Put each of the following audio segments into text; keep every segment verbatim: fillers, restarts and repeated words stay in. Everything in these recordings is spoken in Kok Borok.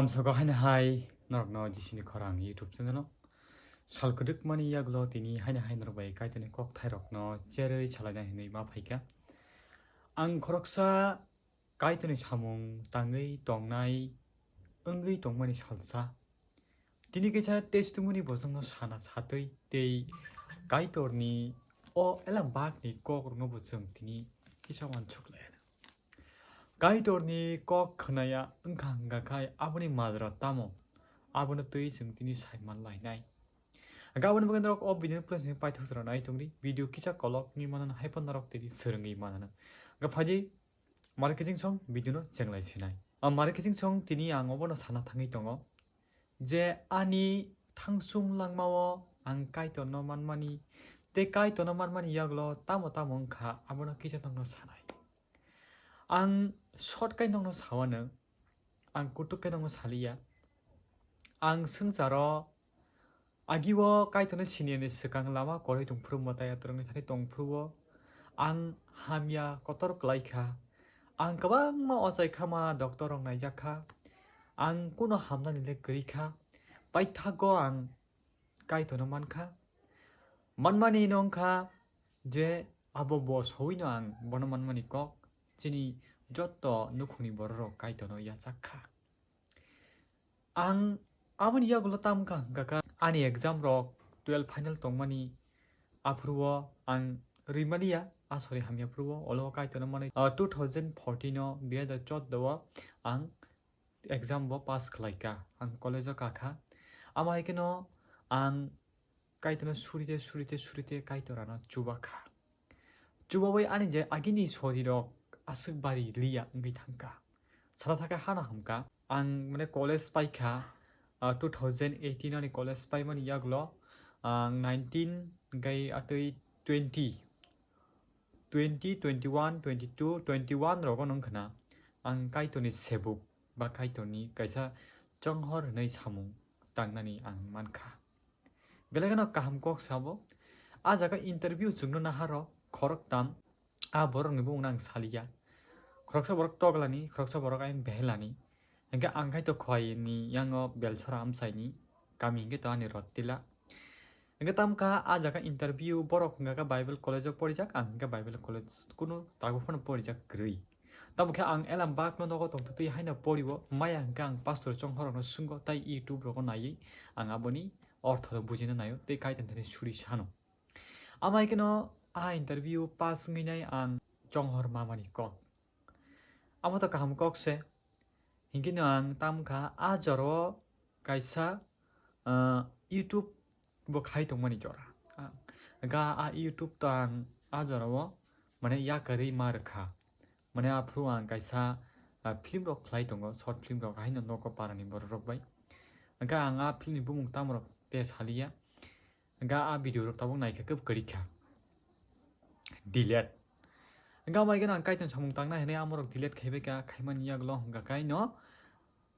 Amsogo haino hai norokno Jisuni khorang YouTube channel o sal kwdwkmani yagulo tini haino hai norok bai Kaitorni kokthairokno cherwi salaina hinwi ma phaikha. Ang khoroksa Kaitorni samung tangwi tongnai wngwi tongmani salsa. Tini kaisa testimony bosongno sana satwi tei Kaitorni o elambakni kokrokno bo chwng tini kisa uansuk lai. Kaitorni kok khwnaya wngkha hwnkha khai aboni majra tamo? Abono twi chwng tini saiman lainai. Hwnkhe aboni bagwi norok o video ni pore sini paithak jora nai tongdi. Video kisa kolok wngwi manano, hai phano norok tini swrwngwi manano. Hwnkhe phaidi mari kiching song video no chenglai sinai. A mari kiching song tini ang obono sana thangwi tongo je ani thangsung langmao ang Kaitorno manmani tei Kaitorno manmani yagulo tamo tamo wngkha abono kisa nokno sanai. Ang short khe nokno sawano, ang kutuk khe nokno saliya. Ang swngcharo agio Kaitorno siniyani swkang lama kwrwi tongphuru, mwtai atorokni thani tongphuru-o ang hamya kotor kwlai kha. Ang kwbangma ochai khama doctor rok naijak kha. Ang kuno hamnani le kwrwi kha. Paithago ang Kaitorno mankha. Manmani no wngkha je abo bo sowino ang bono manmani kok chini jotto nukhungni bororok Kaitorno yachak kha. Ang aboni yagulo tam wngkha hwnkha kha ani exam rok twelve final tongmani aphuru-o ang rwimaliya, asori hamya phuru-o olo Kaitorno manwi, ah, two thousand fourteen o, dui hazar chordo o ang exam bo pass khlai kha, ang college o kakha. Amo hai kheno ang Kaitorno surite, surite, surite Kaitor ano chuba kha. Chubawi ani je agini sorirok aswk bari liya wngwi thangkha. Sala thaka hana hamkha. Ang mane college paikha, ah, two thousand eighteen ani college paimani yagulo ang nineteen hwnkhe atwi twenty, twenty, twenty-one, twenty-two, twenty-one rogo nung khna ang Kaitorni sebuk ba Kaitorni kaisa chonghor hwnwi samung tangnani ang mankha. Belai kheno kaham kok sabo. A jaga interview chwngno naharo khoroktam, a borokni bumungno ang saliya. Khoroksa borok toglani, khoroksa borok ayang behelani. Hingke ang khaito khoini yango Belsora amsaini kami hingke to ani Rotila. Hingke tamkha a jaga interview borok hingka khe Bible college o porijak, ang hingke Bible college kunu tabuk phano porijak kwrwi. Tamo khe ang elam bakno nogo tongtwtwi haino porio, maya hingke ang pastor chonghorokno swngo tai YouTube rogo naiwi ang aboni orthono bujina naio tei Kaitor thani suri sano. Amo hai kheno a interview pass wngwi nai ang chonghor mamani kok. Amo to kaham kok se. Hinkhe no ang tamkha a jora o kaisa, ah, YouTube bo khai tongmani jora. Ah, ga a YouTube to ang a jora o mane yakarwi ma rwkha. Mane aphuru ang kaisa, ah, film rok khlai tongo, short film rok, haino nogo parani borok rok bai. Hingke ang a film ni bumung tamo rok te saliya. Hingke a video rok tabuk naikhe khe kwrwi kha. Delete. Hingke amo hai kheno ang Kaitor samung tangna hinwi amorok delete khaibai kha, khaimani yagulo hingka khe no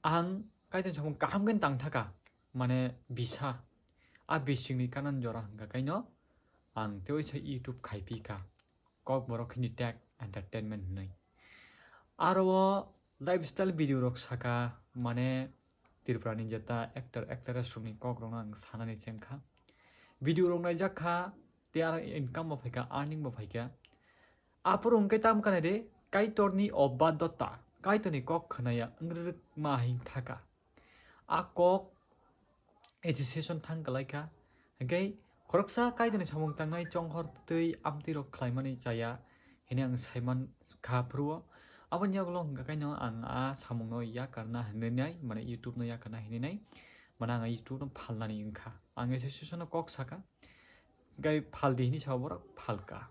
ang Kaitor samung kaham khe tang thaka, mane bisa. A bisingni kanan jora hingka khe no ang tewaisa YouTube khaipi kha. Kokborok hini tag entertainment hinwi. Aro o lifestyle video rok saka, mane Tripura ni jeta actor actress rokni kok rokno ang sanani chengkha. Video rok naijak kha, tei aro income bo phaikha, earning bo phaikha. Aphuru hwnkhe tam kanai de, Kaitorni obadota, Kaitorni kok khwnaya wngwrwk ma hing thaka. A kok association thang kwlai kha. Hingke khoroksa Kaitorni samung tangnai chonghor tei amtwi rok khlaimani chaya hini ang saiman kha phuru-o. Aboni yagulo hingka khe no ang a samungno yakarna hinwi nai, mane YouTube no yakarna hinwi nai, mane ang YouTube no phalnani wngkha. Ang association no kok saka, gai phaldi hini sao borok phalka.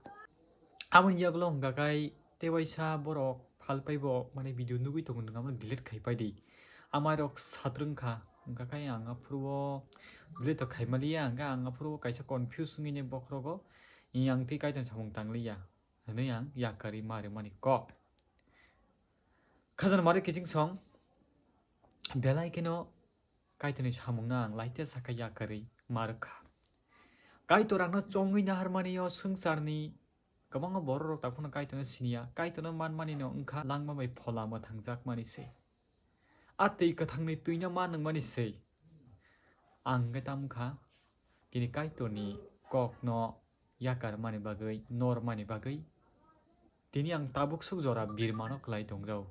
Aboni yagulo hingka khe tei waisa borok phalpai bo mane video nugui tongo, nwng amo delete khaipai di. Amai rok satrwng kha, hingka khe ang aphuru o delete to khaimaliya, hingka ang aphuru o kaisa confuse wngwi ne bokhorogo, yang tei Kaitor samung tangliya hinwi ang yakarwi ma rwmani kok. Khajana mari kiching song belai kheno Kaitorni samungno ang laite sakha yakarwi ma rwkha. Kaitor angno chongwi naharmani o swngcharni kwbangma bororok takhukno Kaitorno siniya, Kaitorno manmani no wngkha langma bai phola mwthangjakmani se. a twi kwthangni twino ma nungmani se. Ang hwnkhe tamo kha, tini Kaitorni kokno yakar mani bagwi, nor mani bagwi, tini ang tabuk suk jora birmano kwlai tongjao.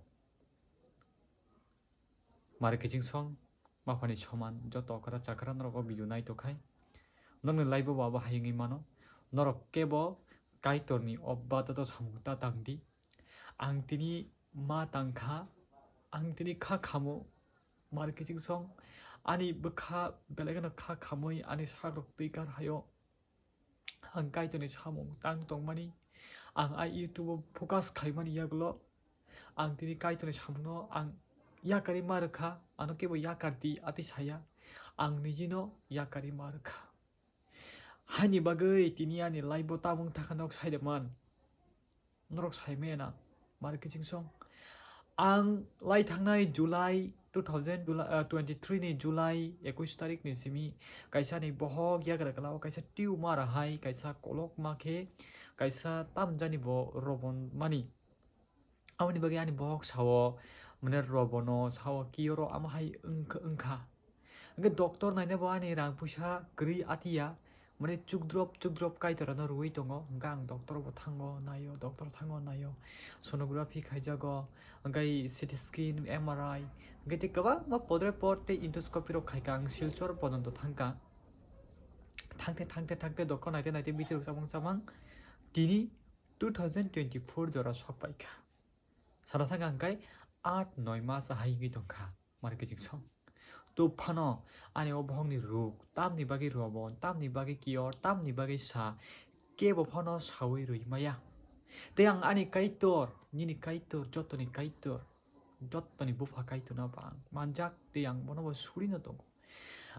Mari kiching song, maphani soman, joto okra chakra norok o video nai tokhai. Norokni life bo abo hai wngwi mano. Norok kebo Kaitorni obba toto samung ta tang di. Ang tini ma tang kha, ang tini kha khamo. Mari kiching song, ani bwkha belai kheno kha khamwi ani sakrok twi kar haio. Ang Kaitorni samung tang tongmani, ang a YouTube o focus khaimani yagulo, ang tini Kaitorni samungno ang yakarwi ma rwkha, ano kebo yakardi ati saya, ang nijino yakarwi ma rwkha. Haini bagwi tini ani life bo tabung thakha nok saideman. Norok saimaya na, mari kiching song. Ang lai thangnai July two thousand, July, ah, twenty-three ni July ekush tarik ni simi kaisa ni bohok yagra kala o kaisa tumor hai kaisa kolok ma khe kaisa tamjani bo robon mani. Aboni bagwi ani bohok sao, mane robono sao kiyoro ama hai wngkha, wngkha. Hingke doctor naina bo ani rang puisa kwrwi atiya, mane chukdrop chukdrop Kaitorano rwui tongo. Hingke ang doctor bo thango naio, doctor thango naio, sonography khaijago, hingke C T scan, M R I, hingke tei kwbangma podre pod tei endoscopy rok khaika ang Silchar pojonto thangka. Thangte thangte thangte doctor naite naite bitirok chamang chamang tini two thousand twenty-four jora sok paikha. Sana thangka hingke aat noi mas ahai wngwi tongkha, mari kiching song. Tub phano ani o bohokni ruk, tamni bagwi robon, tamni bagwi kiyor, tamni bagwi sa, kebo phano saui rwi maya. Tei ang ani Kaitor, nini Kaitor, jotoni Kaitor, jotoni bupha Kaitorno bo ang manjak tei ang bono bo surino tongo.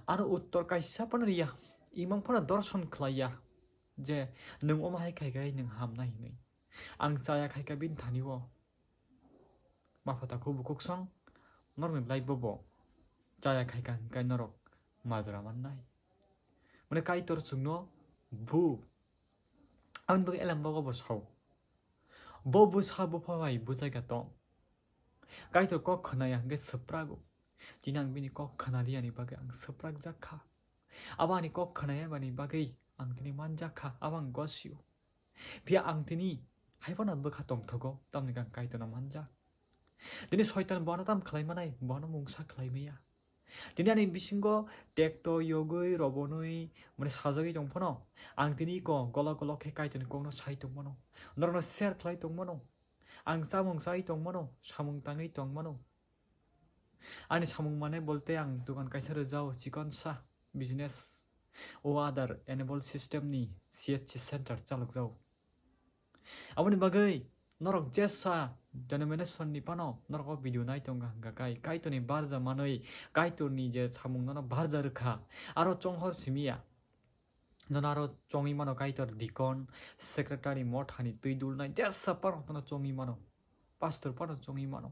Ano uttor kaisa phano riya, imang phano dorson khlaiya je nwng omo hai khai khai nwng hamna hinwi. Ang chaya khaika bini thani o. Mapha takhuk bukhuk song, norokni life bo bo chaya khaika hingkai norok majra mannai. Mane Kaitor chwngno bu. Aboni bagwi elem bogo bo sao. Bo bwsa bupha bai bujaika tong. Kaitor kok khwnaya hingke swprago. Tini ang bini kok khwnaliya ni bagwi ang swprakjak kha. Abo ani kok khwnaya bani bagwi ang tini manjak kha, abo ang gosio. Phiya ang tini hai phano bwkha tongthogo, tamni khe ang Kaitorno manjak. Tini Soitan bono tam khlai manai, bono mungsa khlai maya. Tini ani bisingo tekto yogwi, robonwi, mane sajagwi tong phano, ang tini ko golo golo khe Kaitorni kokno sai tong mano. Norokno share khlai tong mano. Ang chamung chai tong mano, samung tangwi tong mano. Ani samung mane bolte ang dogan kaisa rwjao, chikon sa business, o Aadhaar enable system ni C H C center chalokjao. Aboni bagwi norok jesa denomination ni phano norok o video nai tongo hingka kai Kaitorni barja manwi Kaitorni je samung nono barja rwkha, aro chonghor simiya. Nono aro chongwi mano Kaitor deacon, secretary, mothani twi dulnai jesa phano nono chongwi mano. Pastor phano chongwi mano.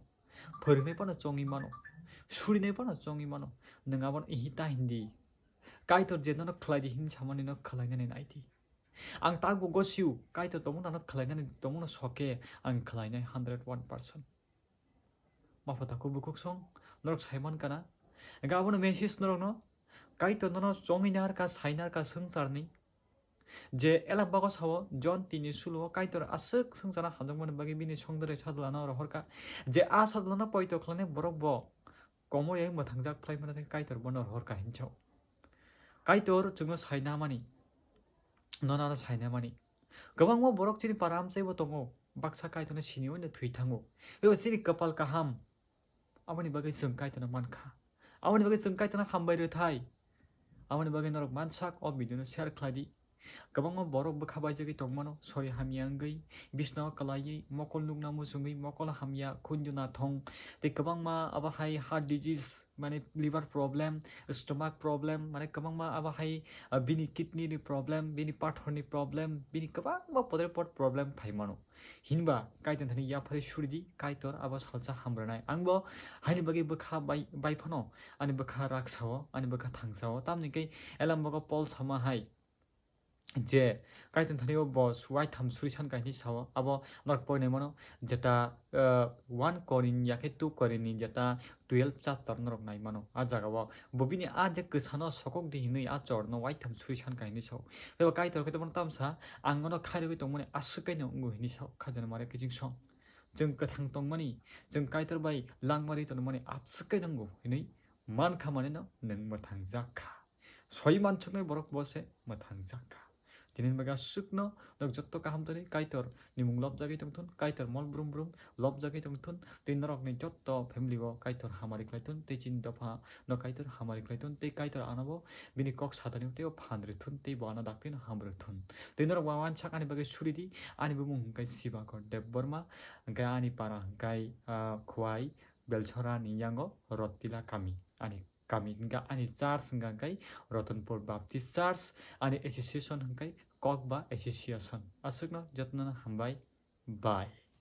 Phwrwngnai phano chongwi mano. Surinai phano chongwi mano. Nwng abono ihi ta hindi. Kaitor je nono khlai di hin samani no khlainani nai di. Ang takbo gosio, Kaitor tongmano ano khlainani tongmano soke ang khlainai hundred one percent. Mapha takhuk bukhuk song, norok sai man kana? Hingke abono message norokno, Kaitor nono chongwi narwkha, sai narwkha swngcharni. Je elak bago sao, John tini sulo Kaitor aswk swngcharno hamjakmani bagwi bini songdoroi sajlano rohorkha. Je a sajlano poito khlainai borok bo komor bai mwthangjak phlai mano thangwi Kaitor bono rohorkha hinwi sao. Kaitor chwngno saina mani, nono ano saina mani. Kwbangma borok chini para amchaibo tongo, baksa Kaitorno sini uaino thwi thango. Bebo chini kwpal kaham, aboni bagwi chwng Kaitorno mankha. Aboni bagwi chwng Kaitorno hambai rwthai. Aboni bagwi norok mansak o video no share khlai di. Kwbangma borok bwkha baijagwi tongmano, sori hamya wngwi, bisnao kwlaiwi, mokol nukna muchungwi, mokol hamya, khunju nathong, tei kwbangma abo hai heart disease, mane liver problem, stomach problem, mane kwbangma abo hai, ah, bini kidney ni problem, bini pathor ni problem, bini kwbangma podre pod problem phai mano. Hinba Kaitor thani yaphari suri di, Kaitor abo salsa hamrwnai. Ang bo haini bagwi bwkha bai, bai phano, ani bwkha raksa o, ani bwkha thangsa o, tamni khe elem bogo Paul sama hai, je Kaitor thani o bo waitham suri san kainwi sao, abo norok poinai mano, jeta, ah, one Korin ya khe two Korin ni jeta twelve chapter norok nai mano. A jaga o bo bini a je kwsano sokok di hinwi a chorno waitham suri san kainwi sao. Tei bo Kaitor khe tongmani tamsa, "Ang nono khairogwi tongmani aswk kaino wngo," hinwi sao, Khajana Maria kiching song. Chwng kwthang tongmani, chwng Kaitor bai langmari tongmani aswk kaino wngo hinwi mankha manino nwng mwthang jak kha. Soi mansuknai borok bo se mwthang jak kha. Tini bagwi aswkno nok jotto kaham toni Kaitor ni mung lobjagwi tongthun, Kaitor mol brum brum lobjagwi tongthun, tei norokni jotto family o Kaitor hamari khlaithun, tei chini dopha no Kaitor hamari khlaithun, tei Kaitor ano bo bini kok satani tei o phan rithun, tei bo ano dakti no ham rithun. Tei norok bo wansak ani bagwi suri di, ani bumung hwnkhe Sibakor Debbarma, hwnkhe ani para hwnkhe, ah, Khwai Belchora ni yango Rotila kami, ani kami hwnkhe ani church hwnkhe Ratanpur Baptist Church, ani association hwnkhe Kokba Association. Aswkno jotono hambai, bye.